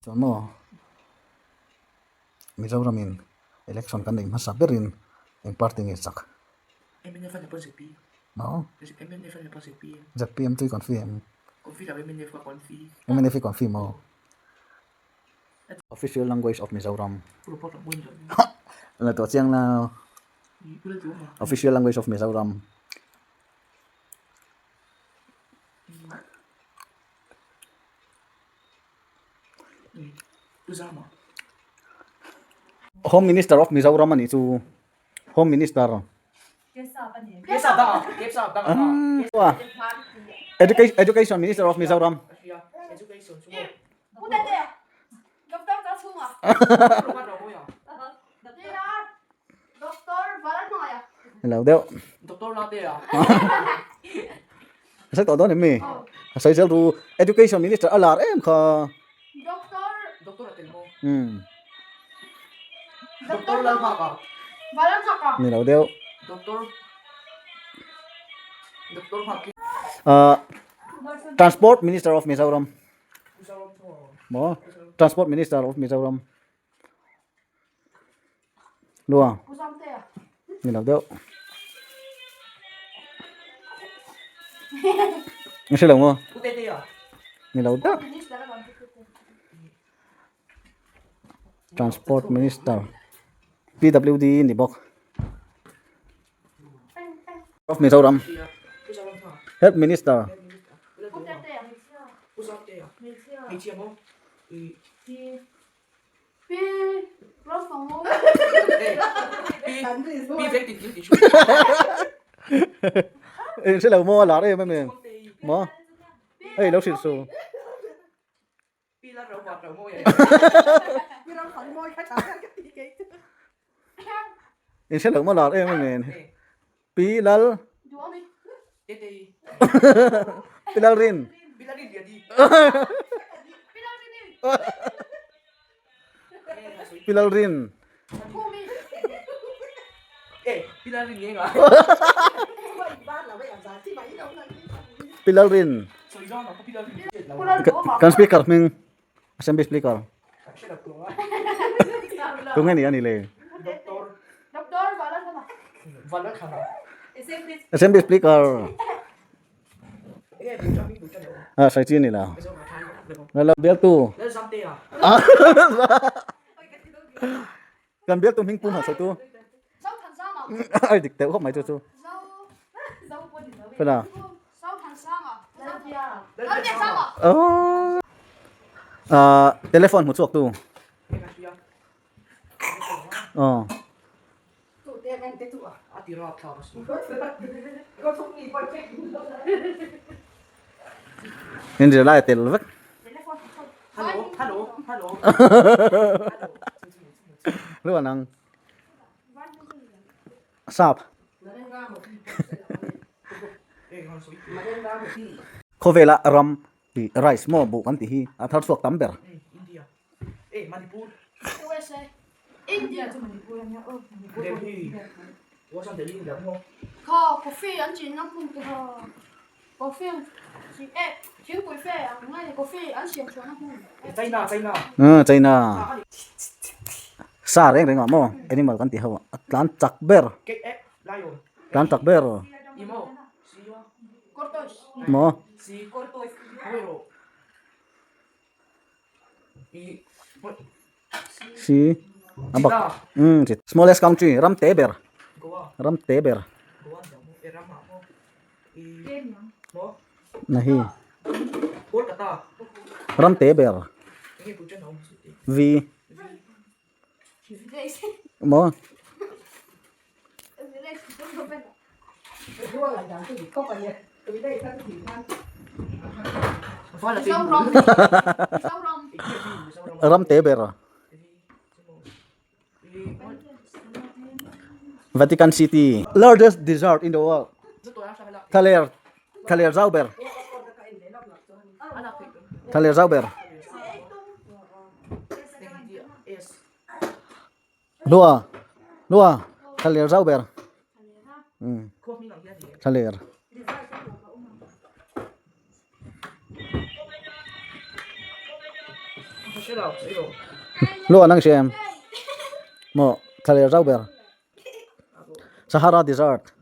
Chuan maw Mizoramin election kan neih hmasa berin eng party nge chak? MNF a ni pawh ZPM. Maw? MNF a ni pawh ZPM. ZPM chu i confi em? Confi lo MNF ka confi. MNF i confi maw? Official language of Mizoram. La tawh chiang la. Official language of Mizoram. Home Minister of Mizoram a nih chu Home Minister Education Minister of Mizoram Lo deuh A sawi tawh dawn em mi? A sawi zel ru Education Minister a lar em kha. Umm. Ni lo deuh. Ahh Transport Minister of Mizoram. Maw? Transport Minister of Mizoram. Lua. Ni lo deuh. Ni hre lo maw? Ni lo deuh. Transport Minister PWD ni bawk. Of Mizoram Health Minister Eng hre lo maw a lar em em em maw hei lo hrilh su. Eng hre lo maw lar em em em Pi Lal Pi Lal Rin Pi Lal Rin Pi Lal Rin Kan speaker hming Assembly speaker Tunge ni ani le Assembly speaker Ah sai chi ni la La bialtu Kan bialtu hming pum han sawi tu Ai dik teuh khawp mai chu chu Fela Ah telephone hmu chhuak tu Aw. In zir lai a tel vek. Lu anang. Sap. Khawvela ram tih rice maw buh kan tih hi a thar chhuak tam ber. China sa reng reng ah maw animal kan tih ho ah a tlan chak ber tlan chak ber maw. Si a bak umm smallest country ram te ber ram te ber na hi ram te ber v maw. Ram te ber Vatican City largest desert in the world thaler thaler zau ber thaler zau ber Lua lua thaler zau ber umm thaler. Lu an ang hria em? Maw thla leh zau ber. Sahara Desert.